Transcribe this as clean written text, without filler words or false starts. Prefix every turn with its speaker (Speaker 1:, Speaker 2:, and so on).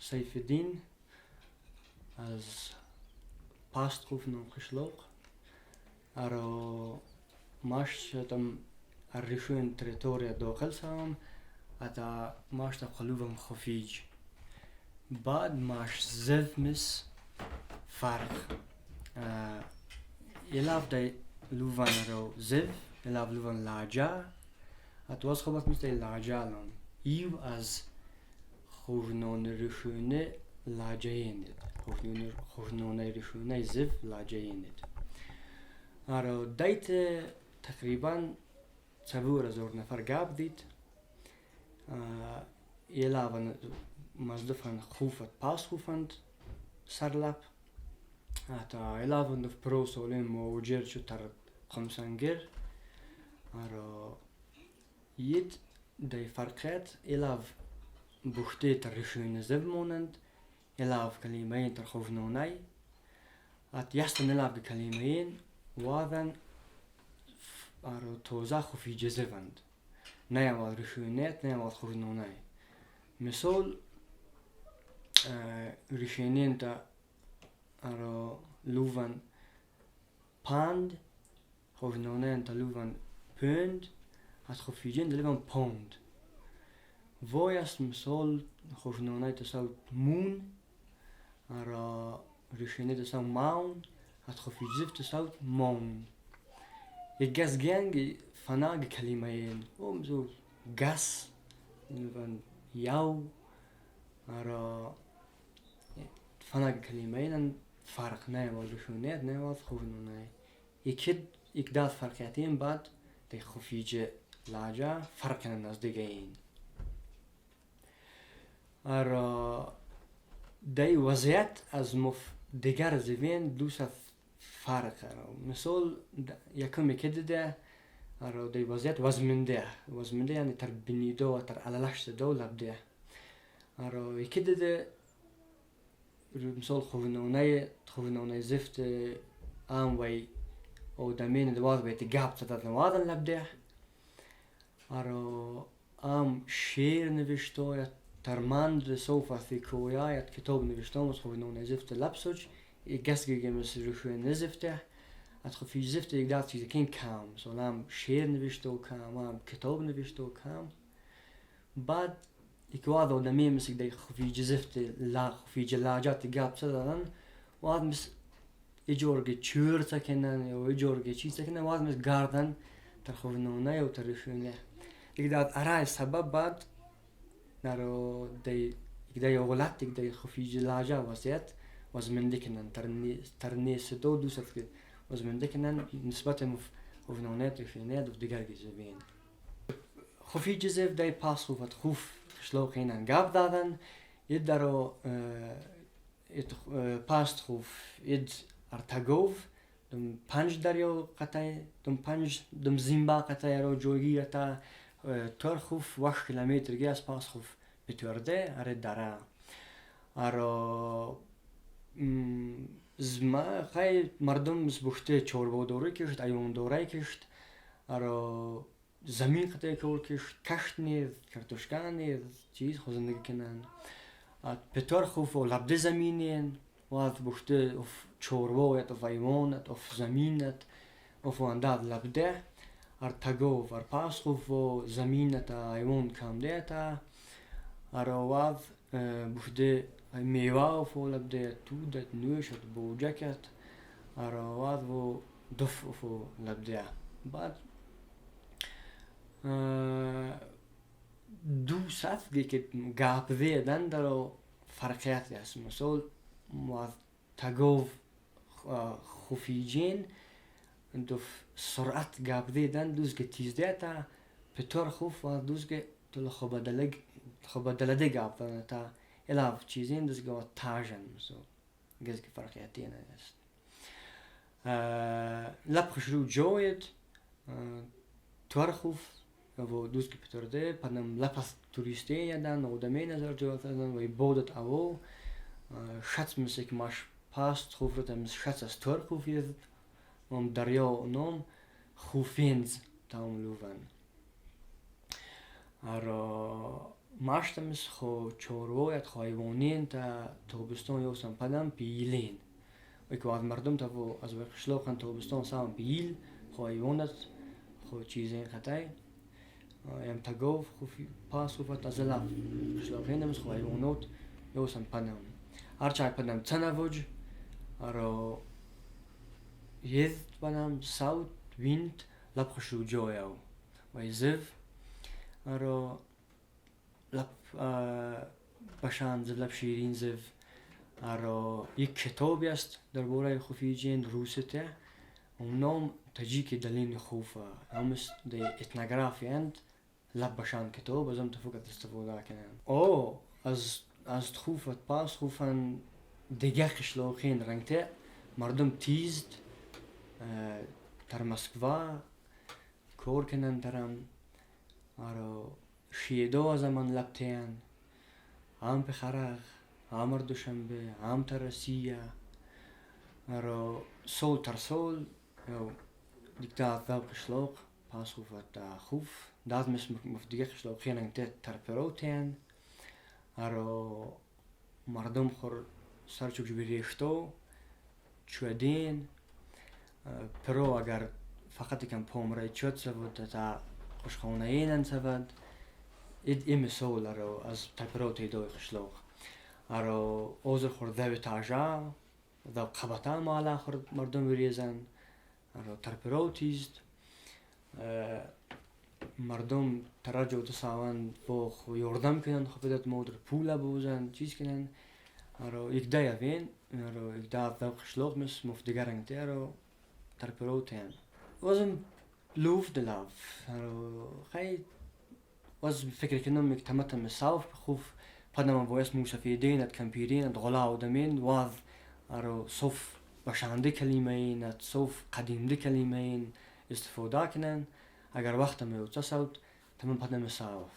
Speaker 1: Сайфиддин аз Пастхуф ном қишлоқ. Аро машатам аришун территория дохил сам ата машта قلوبم خفيج بعد ماش زف مس فرق يلاف داي لوفان رو زف يلاف لوفان لاجا ات واز خبط مس داي لاجا لون يو از خوجنون رشونه لاجيند خوجنون رشونه زف لاجيند ارو دايت تقريبا 7000 نفر قاب ديت يلاvan مزدفن خوفت پاس خوفند سرلپ حتی يلاvan دف پرو سولين موجر شو تر خمسانجر ارو يد داي فرقات يلاف بوختي تر زب مونند يلاف كلمين تر خوفنوناي ات يستن يلاف كلمين واذن ارو توزا خفي جزفند نيا رشونات نيا خوفنوناي مثال رشينين تا ارو لوفان پاند خوفنونين تا لوفان پوند ات خفيجين لوفان پوند وایست مثال خوفنوناي تا مون ارو رشينين تا ماون ات خفيجزف تا مون يجاز جانج فناج كلمين ومزول جاس ياو ارا فناج كلمين فرق ناي والرشونات ناي والخوفنوناي يكد يكداد فرقيتين بعد دي خفيجة لاجا فرق الناس دقين ارا دي وضعيت از مف ديگر زوين دوسا فرق مثال یکم یکد ده ارا دی وضعیت وزمنده وزمنده یعنی تر بنیدو تر علالشت دو لبده ارا یکد ده مثال خوفنونه زفت ام وی او دمين دواز بيت قاب تدت نوادن لبده ارا ام شعر نوشتو ترمند سوف في كويا کتاب نوشتو خوفنونه زفت لبسوچ گس رشوه نزفته ات خفی زفته یک داد چیز کین کم مثلا شعر نوشته و کم هم کتاب نوشته و کم بعد یک واد آدمی مثل دی خفی زفت لا خفی لاجات گپ زدن واد مثل ایجورگ چور تکنن یا ایجورگ چیز تکنن واد مثل گردن تر خوفنونه و تر رشونه یک داد ارای سبب بعد نرو دی یک دی غلط یک دی خفی لاجا وضعیت وزمندكنن ترني دو دوست وزمندكنن نسبت مف وفنونات رفينات وديگر جزبين خفي جزف داي باس خوفت خوف شلوخين قاب دادن يدرو پاست خوف يد ارتاگوف دم پنج دریا قطع دم پنج دم زیمبا قطع رو جوگی تا تور خوف وش کیلومتر گیس پاس خوف بتورده اره داره ارو زما خیلی مردم زبوخته چوربا دوره کشت ایوان دوره کشت ارا زمین قطعه کور کشت کشت نیز کارتوشکا نیز چیز خو زندگی کنن پتر خوف و لبده زمینین و از بوخته اف چوربا اف ایوانت اف زمینت اف انداد لبده ار تگوف ار پاس خوف و زمینت ایوان کم ده تا ارا واز بوخته میوه و لبده تودت نوشت بوجکت ارا و دف و لبده بعد دو صف که گاب دن در فرقیت است مثال ما تگوف خفیجین دف سرعت گاب دن دوز که تیزده تا پتر خوف و دوز که تل خبدلده گاب دن تا الاف چیزین دوز که تاجن مثال گز که فرقیتین است لب خشرو جوید تورخوف و دوز که پترده پنم لپس توریستی یدن آدمی نظر جوید و بودت او شats مثل که ماش پاست خوفرت مثل شats از تورخوف ید ام دریا نام خوفینز تام لوفن ارا Маштамис хо чорвоят хо ҳайвонин та тобистон ёсан падам пиилин. Ик аз мардум та во аз қишлоқан тобистон саван пиил хо ҳайвонат хо чизен хатай. Ям тагов хо пас хуфат аз лаб қишлоқинамис хо ҳайвонот ёсан падам. Ҳарчанд падам цанавуҷ аро езд падам савт винт лаб хушру ҷояв. Вай зив аро лаб башан зив лаб ширин зив аро як китобе аст дар бораи хуфиҷен русите ном таҷики далини хуфа ҳамис де этнографиянд лаб башан китоб азам тафукат истифода кунанд. О аз хуфат пас хуфан дигар қишлоқин рангте мардум тизд дар Москва кор кунанд тарам аро шиедо аз ман лабтеян ҳам пехарақ ҳам Душанбе ҳам та Россия аро сол тар сол дикта дав қишлоқ пас хуфат хуф дад мис дигар қишлоқин рангте тарперотеян аро мардум хор сарчук ҷубирешто чуаден перо агар фақат икам помраи чуад савод та хушхонаенан савад ид мисол аро аз тарперо теъдои қишлоқ аро озир хор дави тажа дав қабата маала хор мардум вирезан аро тарперо тизд мардум тараҷода саванд во ёрдам кунанд хопедат модр пула бозанд чиз кунанд аро икда явен аро икда дав қишлоқ мис муфдигарангте аро тарперо теян возм луф дилав аро хай воз фикр кунам як тамата мисав хуф падама вояс мусафидинат кампиринат ғола одамин ваз аро соф башанди калимаинат соф қадимди калимаин истифода кунанд агар вақта меёца савт тамам падама савф.